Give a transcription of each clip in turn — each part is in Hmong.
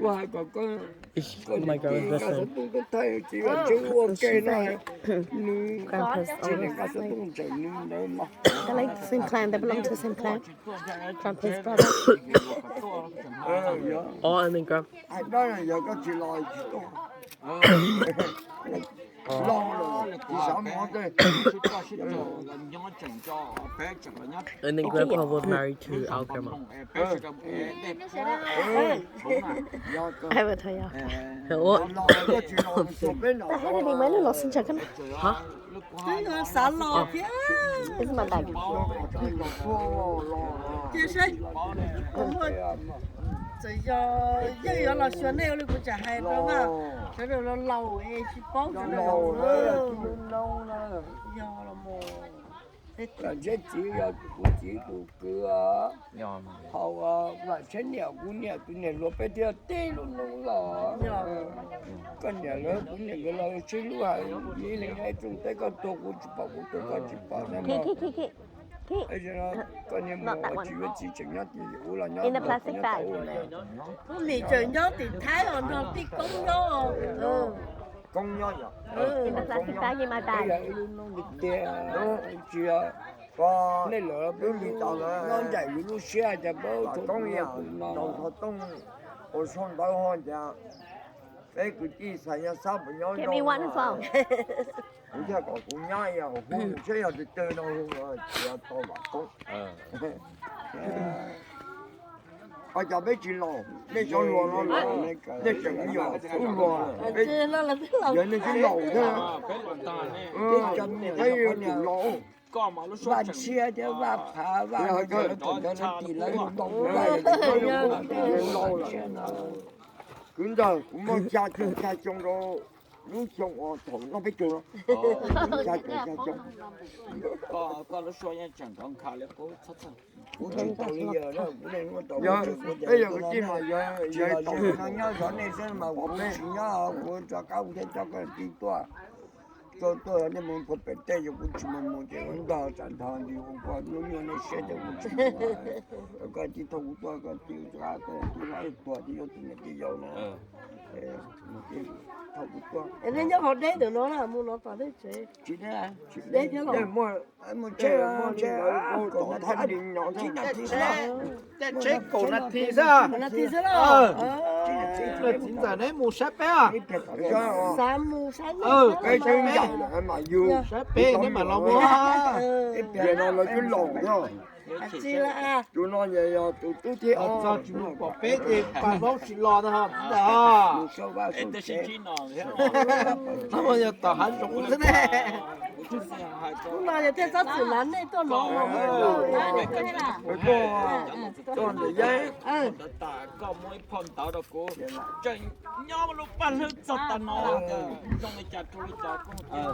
Kuv hais kom koj, koj niam tij nqa xov tooj tuaj thaij txiv Vam Tswb ua ke no, nws tsis niam nqa xov tooj ntawm nws ntawd mas. They like the same clan. They belong to the same clan. Grandpa's brother. All and then grand. Hais dab yog koj tsis los tsis tuaj. Los tsis xav mus tej. And then grandpa was married to our grandma. I will tell you. Hos, anything, my in-laws xin chào các bạn. Hả? Twb yuav xav los thiab. This is my bag. Cia saib, kuv muaj, txawm yog yeej yuav los xyuas nej ua li kuv tsam hais rau na, sawv daws laus laus es tsis paub sawv daws laus. Yog los mus. Vam Tshiab txiv yog kuv txiv tus kwv, hos Vam Tshiab niam kuv niam tus niam hluas peb thiaj teb lub noob los. Koj niam lawv kuv niam nkawd los sib hlub hais ib leeg ib tsoom teb, koj tuag kuv tsis pom, kuv tuag koj tsis pom na. Koj niag mus tsis yuav txiv tseem nyob tim ub los nyob tim ub na. Kuv niam tseem nyob tim Thaib os, nrog tij Koob nyob. Koob nyob yom? Peb yog ib lub noob li tiag, tsis yog nej lawv peb li tau nyob ncaim yus lub siab cas peb Koob yam no. Ua sau ntawv ho cas peb kwv tij xav nyob xab puas nyob zoo. Kuv thiaj kom kuv nyab hu saib yog twg twg no hu tsis tau Vam Koob. Ua cas peb tsis laus, nej cov hluas no laus, nej tseem yog tub hluas, yog nej twb laus thiab. Peb yog tus laus. Vaj Ntshiab thiab Vaj Phav, Vaj Ntshiab tseem ntawd lawv tim lawv laus lawm. Kwv ntawd, kuv muaj xya caum xya xyoo rau lub xyoo uas thaum noj peb caug no. Xya caum xya xyoo. Koj lub suab yeej tseem nrov nkhav li qub. Kuv tsis tau li yawg na, kuv leej muab tau. Peb yog kwv tij mas yog tsis tau no nyob zov nej xwb mas kuv tsis nyob, kuv rov qab kuv thiaj coj koj tij tuaj. Tuaj tuaj nej mus puag pem tej, yog kuv tsis mus mus ces ntog tsam nthos ntsis ua koj nyuaj nyuaj nej siab ces kuv tsis mus. Koj tij thauj kuv tuaj, koj tij rov qab koj tij hlob tuag tij yuav tus niam tij yau na. Thauj kuv tuaj. Nej nyob qhov deb ntawm no na, mus no tom nej tsev. Tsis deb, tsis deb thiab los. Mus tsheb, mus tsheb, kaum nas this xwb. Tej tsheb kaum nas this xwb. Kaum nas this xwb los. Txiv ntxawm neb mus saib peb. Xav mus saib nej. Peb twb ncaim lawm mas yug. Saib peb neb mam los mus. Ib pliag no lawv twb laus no. Tus no yog tus tub thiab. Txog tsis mus pom peb ces pab vaub tsis los no txiv ntxawm. Tab mas yog tom hav zoov xwb ne. Hnub no yog thiaj txhob txwm lav nej tuaj no. Tuaj ntawm Yaib. Koj muab ib phau ntawv rau kuv, tseem nyob lub paj hlwb txog tas no, zoo li cas rau li cas.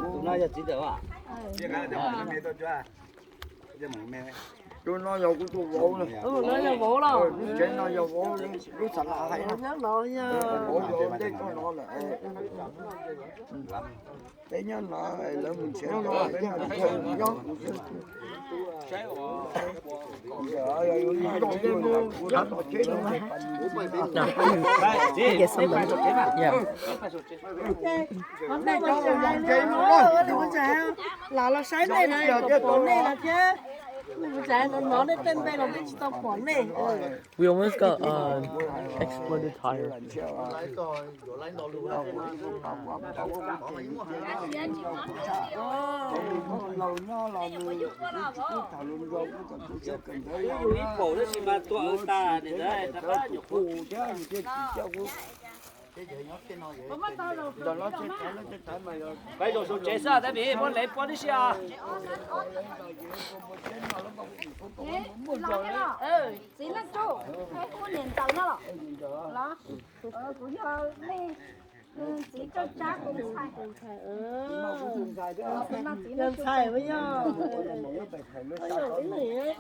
Tus no yog txiv ntxawm. Tus no yog kuv tus vauv. Tsev no yog vauv, lub xav las hais. Vauv yog ntej koj no lawm. Peb nyob no, lawv mus tsev no, peb nyob no. Lam los saib nej no, pom nej no thiab. Kuv hnov nej tej npe los twb tsis tau pom nej. We almost got, um, exploded tire. Peb zaum saum tsev xwb, tab sis muab lev puab tib si os. Txiv Leej Tsuj, hu niam ntxawm no los? Kuv yog nej txiv Txawj Tsab tus ntxhais. Yog ntxhais, yog ib leeg.